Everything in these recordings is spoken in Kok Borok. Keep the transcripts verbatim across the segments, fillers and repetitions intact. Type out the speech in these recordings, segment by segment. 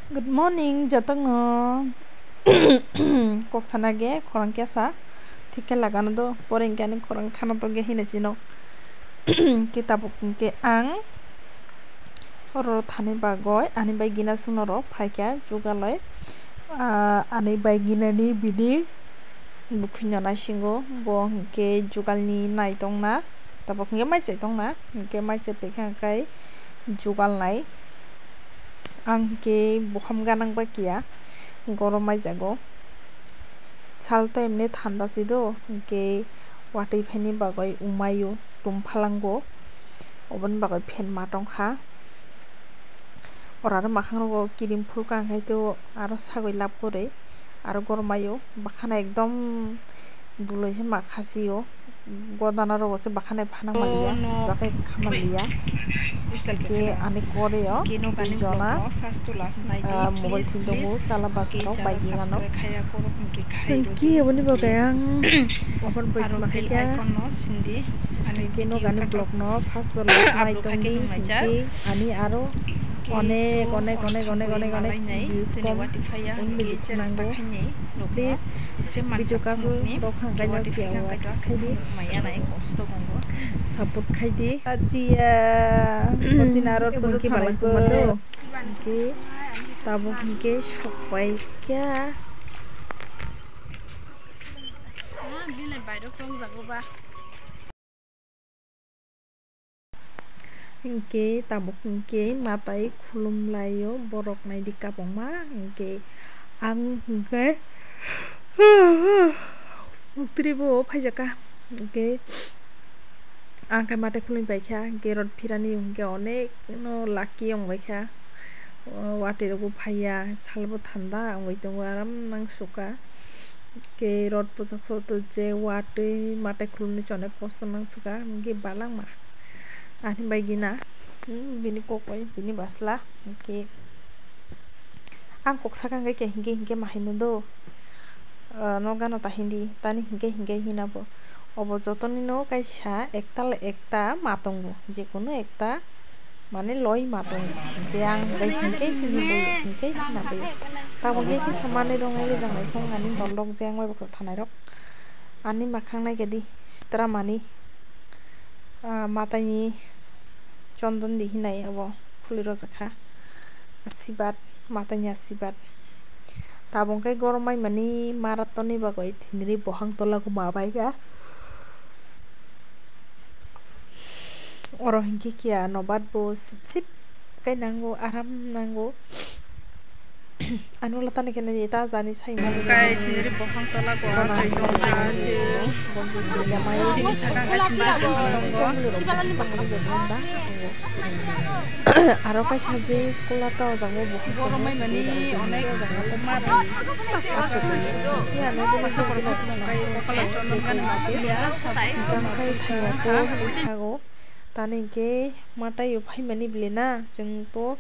Good morning, jotokno. Kok sana ge khorang kesa, thik khe lagano do, pore hwnkhe ani khorang khana tongya hino sino. Khe tabuk hwnkhe ang oro thani bagwi ani bai gina swngnoro phaikha jugaloi. Ah, ani bai ginani bini bukhukno naisingo, bo hwnkhe jugalni nai tongna, tabuk hwnkhe mai chai tongna, hwnkhe mai chai paikha hwnkhe jugal nai. Ang hwnkhe bukham ganang bai kiya, gorom mai jago. Sal to emni thanda se do, hwnkhe watwi phaini bagwi umaio, tum phalango, oboni bagwi fan ma tongkha. Oro aro mwkhang rogo kirim phulkha, hwnkhe to aro sagwi lab kwrwi, aro gorom maio, bakhana ekdom bulai se ma khasio, godana rogo se bakhana phana manliya, jaga kha manliya. Hwnkhe ani koreo dui jona, ah, mobile thwng tongo, chala bwswk rok bai gina no. Hwnkhe oboni bagwi ang open voice ma khaikha. Hwnkhe no gani vlog no first o last nai tongdi, hwnkhe ani aro onek, onek, onek, onek, onek, onek views kom wng bini nango. Please, video kaphal rok hwnkhai no khe watch khaidi, support khaidi. Ajiya, kotini aro tongkhe balai kumando. Hwnkhe tabuk hwnkhe sokpai kha. Hwnkhe tabuk hwnkhe matai khulum laio borok naidi kabangma, hwnkhe ang hwnkhe twrwi bo phaijakha, hwnkhe ang khe matai khulum paikha, hwnkhe rot phirani hwnkhe onek no lucky wng baikha, watwi rok bo phaiya, sal bo thanda wngwi tongo, aram nang sukha. Hwnkhe rot puja photo je watwi matai khulumni chonai kosto nang sukha, hwnkhe balangma ani bai gina, hmm, bini kok bai bini basla, hwnkhe ang kok sakha hwnkhe hwnkhe hwnkhe ma hinwi do, ah, no gana ta hindi, tani hwnkhe hwnkhe hina bo, obo jotonino kaisa ektal ekta ma tongo, jekunu ekta. Mane loi ma tongo, je ang bai hwnkhe hwnwi boyo, hwnkhe hwna boyo. Tabuk hwnkhe kisa manwi rok nai rijak nai phung ani dol rok je ang bai bwkhak thanai rok. Ani mwkhang nai khe di sitra mani, ah, mataini chondon di hinai abo phulwi rojak kha. Asibad, mataini asibad. Tabuk hwnkhe gorom mai mani marathon ni bagwi thinri bohang tola o ma bai kha. Oro hinkhe kiya nobat bo sip sip khe nango, aram nango. Ano latani khe nini ta jani sai mani. Kai thinri bohang tola ko asoi tong kha je. Chini sakang kai thinri bohang tongo. Aro kaisa je school ata o jaga bo. Borok mai mani onek ma. Acha ko. Kiya no bo. Kai kokolo chondon gani ma. Tang kai thaya ko hinwi sago. Tani hwnkhe mataio phaimani bwlwi na, chwng to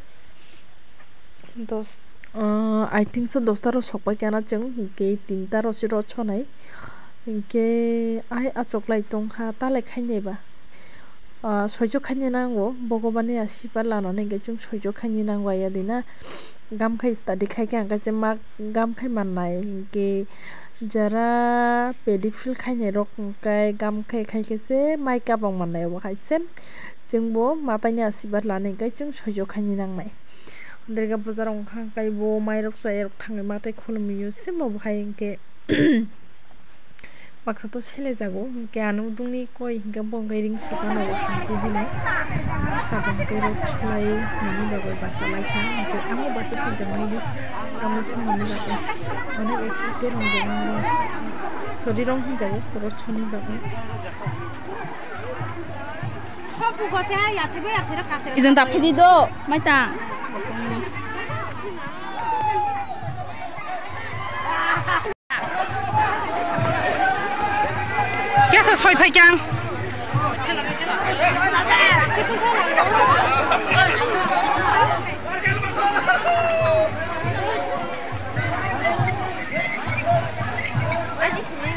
dos, ah, I think so dosta rok sokpai kana chwng, hwnkhe tinta rok se rw sonai. Hwnkhe ai achoklai tongkha, talai khainai ba. Ah, soijo khainai nango, Bhagabani asirbad lanani hwnkhe chwng soijo khainai nango aya di na. Gamkhai study khaikhe ang kaisa ma gamkhai mannai, hwnkhe jara paddy field khainai rok hwnkhe gamkhai khaikhe se mai kabang mannai, obo hai se chwngbo mataini asirbad lani hwnkhe chwng soijo khainai nangnai. Andrega bwsarok wngkha kaibo mairok chairok thangwi matai khulumwi o se obo hai hwnkhe. Baksa to sele jago, hwnkhe ano dungni koi hwnkhe bo hwnkhe ring sukano hamsi hinai. Tabuk hwnkhe rot sulai nini bagwi bacha laikha, hwnkhe amo bacha twijak nai di. Amo songmani bagwi onek excited wngjak ang rong. Sori rong hinjago rot soni bagwi. Ijang daphidi do, maitang. Kesa soi phai kang.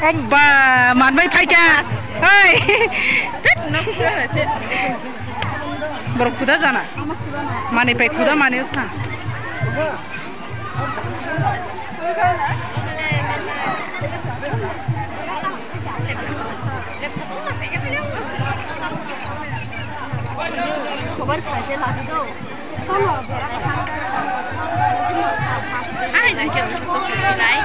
Ekba manbai phai kang. Hei. Borok khuda jana. Mani pai khuda mani tha. Khobor khaise lahi do. Ai, jang khe nang khe sok nai.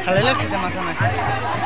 Khalai le khaisa masa nai.